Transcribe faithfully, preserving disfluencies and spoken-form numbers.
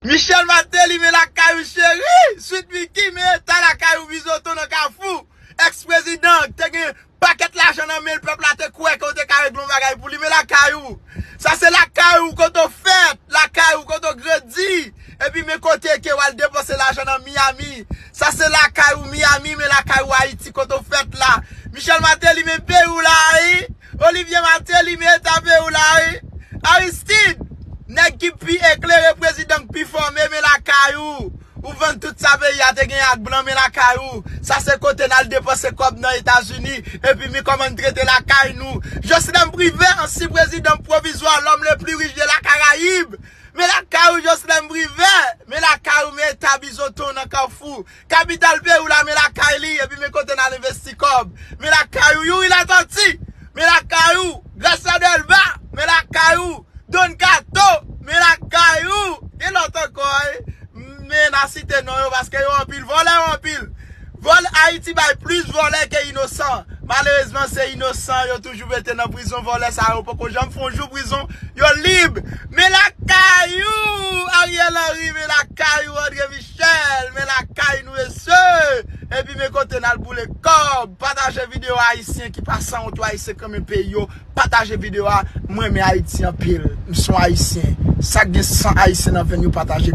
Michel Martelly, men lakay ou cheri. Sweet Micky, men eta lakay ou. Bizoton nan Kafou. Ex-prezidan ki te gen pakèt lajan nan men l, pèp la te kwè ke w te ka regle yon bagay pou li, men lakay ou. Sa se lakay ou kote w fèt, lakay ou kote w grandi. Epi men kote ke w al depanse lajan nan Miami. Sa se lakay ou Miami, men lakay ou Ayiti kote w fèt la. Michel Martelly, men peyi w la, wi. Olivier Martelly, men eta peyi w la, wi. Aristide, nèg ki pi eklere, prezidan ki pi fòme, men lakay ou. Ou vann tout sa peyi a te genyen ak blan, men lakay ou. Sa se kote n al depanse kòb nan Etazini. Epi men kòman n trete lakay nou. Jocelyn Privert, ansyen prezidan pwovizwa, l'homme le plus riche de la Caraïbe. Men lakay ou Jocelyn Privert. Men lakay ou, men eta Bizoton nan Kafou. Kapital peyi w la, men lakay li. Epi men kote n al envesti kòb. Men lakay ou Youri Latortue. Men lakay ou Gracia Delva. Men lakay ou Don Kato, men lakay ou. Gen lòt ankò, wi. Men n a site non yo paske yo anpil. Vòlè yo anpil. Vòlè, Ayiti bay plis vòlè ke inosan. Malerezman, se inosan yo toujou mete nan prizon. Vòlè sa yo poko janm fè yon jou prizon. Yo lib. Men lakay ou Ariel Henry, men lakay ou André Michel, men lakay nou mesye. Epi men kote n al boule kòb. Pataje videyo a, Ayisyen ki pa sanwont yo, Ayisyen k renmen peyi yo. Pataje videyo a. Mwen renmen Ayiti anpil. M se yon Ayisyen. Sa k gen san Ayisyen nan venn yo, pataje